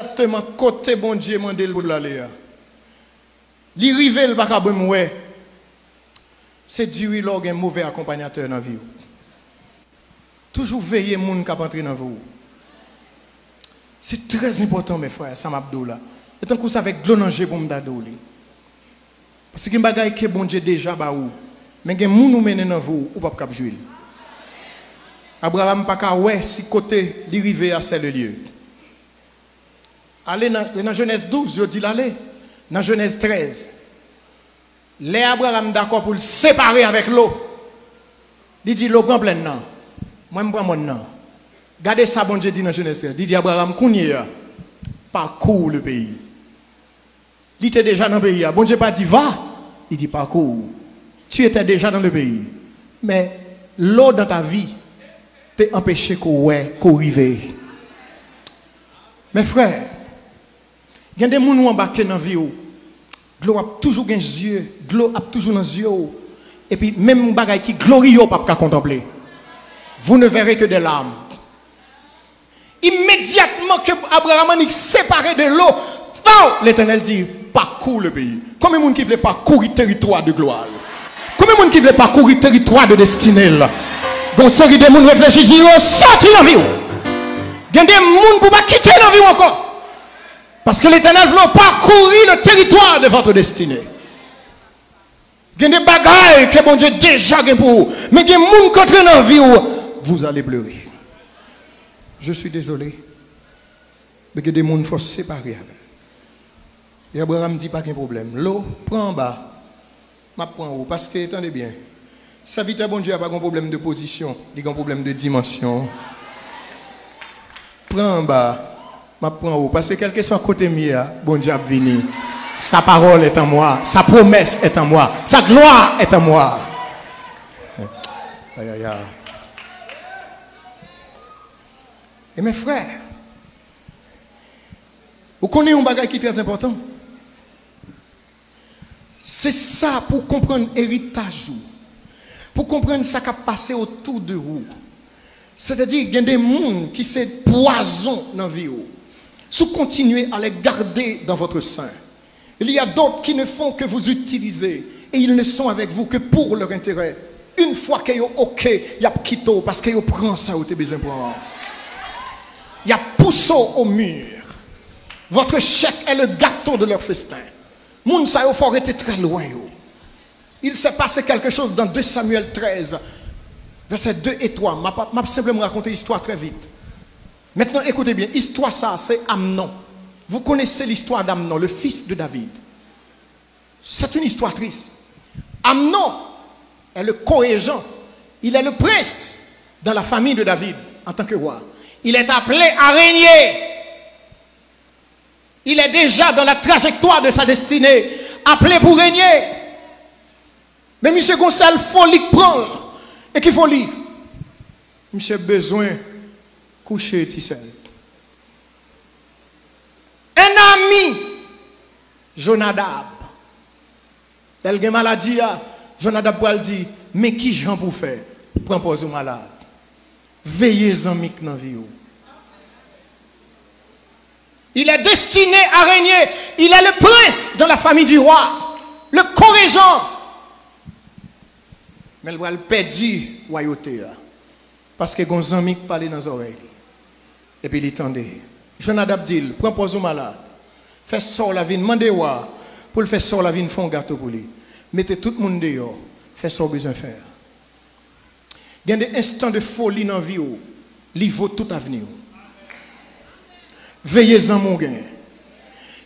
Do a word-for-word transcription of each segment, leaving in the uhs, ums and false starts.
egzakteman kote Bondye mande l pou l ale a. Li rive, l pa ka menm wè. Se di wi lè w gen move akonpanyatè nan vi w. Toujou veye moun k ap antre nan vi w. Se trè enpòtan, men frè, sa m ap di w la. E tankou se avèk dlo nan je pou m ta di w li. Paske gen bagay ke Bondye deja ba ou, men gen moun ou mennen nan vi w, ou p ap kab jwi l. Abraram pa ka wè si kote li rive a, c'est le lieu. Ale nan, nan Jenèz douz, yo di l ale. Nan Jenèz trèz, lè Abraram dakò pou l separe avèk Lo, li di Lo, pran plèn nan, mwen m pran mòn nan. Gade sa Bondye di nan Jenèz trèz. Li di Abraram, kounye a, parcours le pays. Li te deja nan peyi a. Bondye pa di va, li di parcours. Tu étais déjà dans le pays. Men Lo dans ta vie te anpeche ke w wè, ke w rive. Men frè, gen de moun ou anbake nan vi w, dlo ap toujou gen zye, dlo ap toujou nan zye w, epi menm bagay ki gloriye w p ap ka kontanple. Vous ne verrez que des larmes. Imedyatman ke Abraram annik separe de Lo, faw, Letènèl di, parcours le pays. Konbyen moun ki vle pakouri teritwa de glwa l? Konbyen moun ki vle pakouri teritwa de destine l? Gon seri de moun reflechi, di yo soti nan vi w. Gen de moun pou pa kite nan vi w ankò. Paske Letènèl vle w pakouri le territoire de votre destinée. Gen de bagay ke Bondye deja gen pou ou, men gen moun k antre nan vi w, vous allez pleurer. Je suis désolé. Men gen de moun fò separe avè. E Abraram di pa gen pwoblèm. Lo, pran anba. M ap pran ou. Paske, tande byen, sèvitè Bondye a pa gen pwoblèm de pozisyon, li gen pwoblèm de dimansyon. Pran anba, m ap pran ou. Paske kèlkeswa kote m ye a, Bondye ap vini. Sa parole est en moi, sa promesse est en moi, sa gloire est en moi. Ayaya. E men frè, ou konnen yon bagay ki trè enpòtan. Se sa pou w konprann eritaj ou, pou w konprann sa k ap pase otou de ou. Sètadi, gen de moun ki se pwazon nan vi w. Si w kontinye à les garder dans votre sein, il y a d'autres qui ne font que vous utiliser et ils ne sont avec vous que pour leur intérêt. Une fois ke yo oke, y ap kite w paske yo pran sa yo te bezwen pran an. Y ap pouse w au mur. Votre chèque est le gâteau de leur festin. Moun sa yo fò rete trè lwen yo. Il s'est passé quelque chose dans deux Samuel treize, versets deux et trois. M ap, m ap senpleman rakonte istwa trè vit. Maintenant, écoutez bien, istwa sa se Amnon. Vous connaissez l'histoire d'Amnon, le fils de David. C'est une histoire triste. Amnon est le co-régent, il est le prince dans la famille de David en tant que roi. Il est appelé à régner. Il est déjà dans la trajectoire de sa destinée, appelé pour régner. Men misye gon sèl foli k pran l. E ki foli? Misye bezwen kouche ti sè l. Un ami, Jonadab. Lè l gen maladi a, Jonadab pral di, men ki jan pou w fè? Pran pòz ou malad. Veye zanmi k nan vi w. Il est destiné à régner. Il est le prince dans la famille du roi. Le co-régent. Men l pral pèdi wayote a. Paske gon zanmi k pale nan zòrèy li. Epi li tande. Jonadab di l, pran pòz ou malad. Fè sè w la vin mande wa pou l fè sè w la vin fè yon gato pou li. Mete tout moun deyò. Fè sa w bezwen fè a. Gen de enstan de foli nan vi w, li vo tout avni w. Veye zanmi w genyen.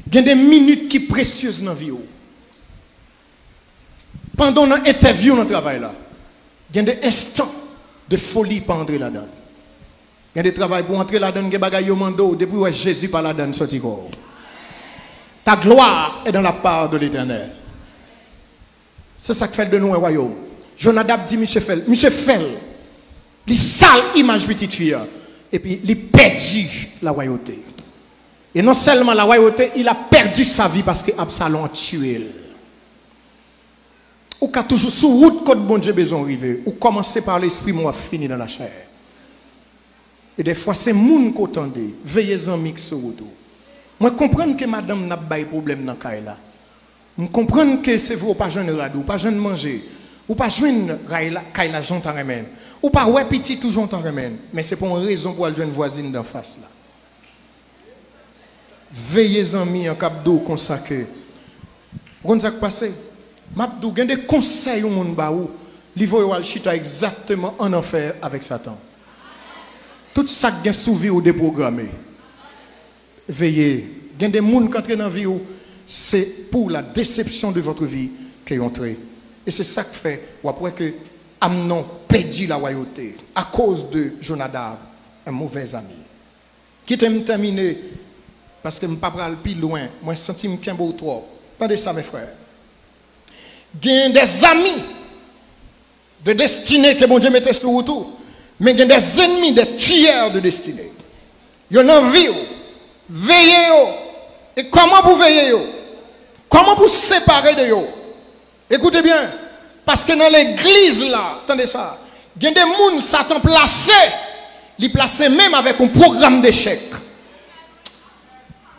Gen de minit ki presyez nan vi w. Pandan w nan entèvyou nan travay la, gen de enstan de foli pa antre ladan l. Gen de travay pou w antre ladan l, gen bagay yo mande w, depi w wè Jezi pa ladan l, sòti kò w. Ta gloire est dans la part de l'Éternel. Se sa k fè l de nou wè wayòm. Jonadab di misye fè l. Misye fè l. Li sal imaj pitit fi a. Epi li pèdi la royauté. Et non seulement la royauté, il a perdu sa vie paske Absalon a tiye l. Ou ka toujou sou wout kot Bondye bezwen w rive. Ou kòmanse pa lespri, men w ap fini nan lachè. E dèfwa se moun ke w tande, veye zanmi k sou wout ou. Mwen konprann ke madanm n ap bay pwoblèm nan kay la. M konprann ke se vre ou pa jwenn rad, ou pa jwenn manje, ou pa jwenn kay la, kay la jan w ta renmen l. Ou pa wè pitit ou jan w ta renmen l. Men se pa yon rezon pou w al jwenn vwazin d anfas la. Veye zanmi an k ap di w konsa ke, ou konn sa k pase? M ap di w, gen de konsèy yon moun ba ou, li voye w al chita egzakteman ann anfè avèk Satan. Tout sa k gen sou vi w depwograme. Veye, gen de moun k antre nan vi w, se pour la déception de votre vie ke yo antre. E se sa k fè w ap wè ke Amnon pèdi lawayote akoz de Jonadab, un mauvais ami. Kite m tèmine, paske m pa pral pi lwen, mwen santi m kenbe w twòp. Tande sa, mes frères. Gen des amis de destinée ke Bondye mete sou wout ou, men gen des ennemis, des tueurs de destinée. Yo nan vi w, veye yo. E kòman pou veye yo? Kòman pou separe de yo? Ekoute byen, paske nan legliz la, tande sa, gen de moun Satan plase, li plase menm avèk yon pwogram dechèk.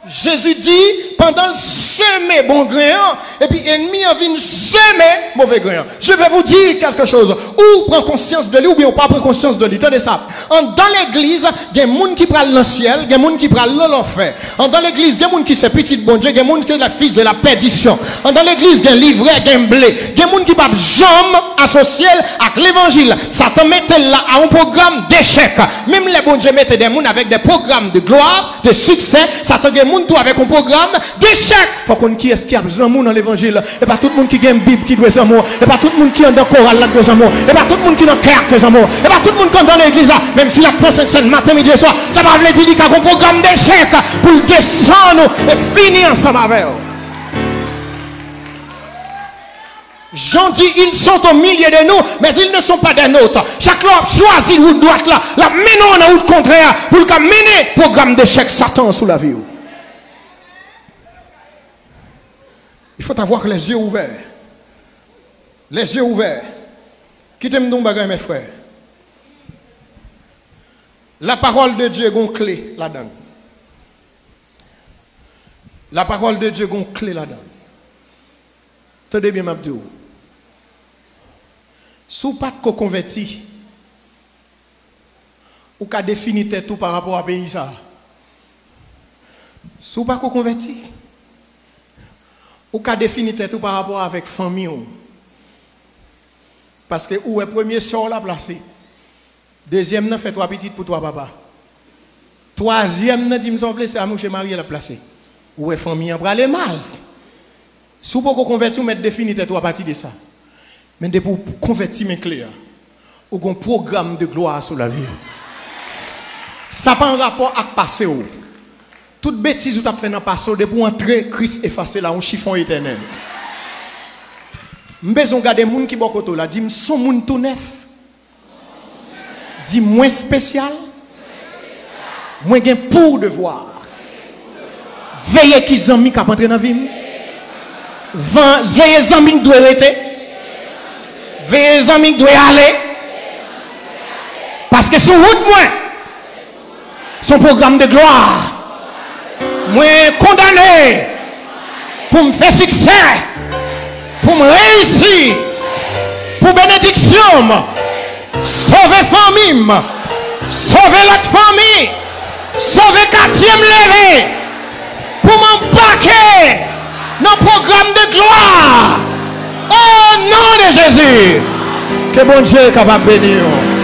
Jezi di, pandan l seme bon gren an, epi enmi an vin seme move gren an. Je vais vous dire quelque chose. Ou pran konsyans de li, oubyen ou pa pran konsyans de li. Tande sa. Andan legliz, gen moun ki pral nan syèl, gen moun ki pral nan lanfè. Andan legliz, gen moun ki se pitit Bondye, gen moun ki se fis de la pèdisyon. Andan legliz, gen livrè, gen ble. Gen moun ki p ap janm asosye l ak levanjil. Satan mete l la a yon pwogram dechèk. Menm lè Bondye mete de moun avèk de pwogram de glwa, de siksè, Satan gen moun tou avèk yon pwogram dechèk. Fò w konn kiyès ki ap zanmi w nan levanjil. E pa tout moun ki gen Bib ki dwe zanmi w. E pa tout moun ki andan koral la k dwe zanmi w. E pa tout moun ki nan kè a k dwe zanmi w. E pa tout moun ki andan legliz la, menm si l ap pran Sentsèn maten, midi e swa, sa pa vle di li ka gon pwogram dechèk pou l desann ou e fini ansanm avè w. Jean dit, ils sont au milieu de nous, mais ils ne sont pas des nôtres. Chak lè w ap chwazi wout dwat la, l ap mennen w nan wout kontrè a pou l ka mennen pwogram dechèk Satan sou lavi w. Il faut avoir les yeux ouverts. Les yeux ouverts. Kite m di w yon bagay, mes frères. La parole de Dieu gon kle ladan l. La parole de Dieu gon kle ladan l. Tande byen, m ap di w. Si w pa t ko konvèti, ou ka defini tèt ou pa rapò a peyi sa a. Si w pa ko konvèti, ou ka defini tèt ou pa rapò avèk fanmi w. Paske ou wè premye sè w la plase. Dezyèm nan fè twa pitit pou twa papa. Twazyèm nan di m sa w vle, se a mouche marye l ap plase. Ou wè fanmi an prale mal. Si w poko konvèti, ou mèt defini tèt ou apati de sa. Men depi w konvèti, men kle a. Ou gon pwogram de glwa sou lavi w. Sa pa an rapò ak pase w. Tout betiz ou t ap fè nan pase w, depi w antre, Kris efase l a yon chifon etènèl. M bezwen w gade moun ki bò kote w la, di m, s on moun tou nèf. Di, mwen espesyal. Mwen gen pou devwa. Veye ki zanmi k ap antre nan vi m. Van, veye zanmi k dwe rete. Veye zanmi k dwe ale. Paske sou wout mwen, s on pwogram de glwa. Mwen kondane pou m fè siksè, pou m reyisi, pou benediksyon m. Sove fanmi m, sove lòt fanmi, sove katye m leve, pou m anbake nan pwogram de glwa. O non de Jezi, ke Bondye kapab beni w.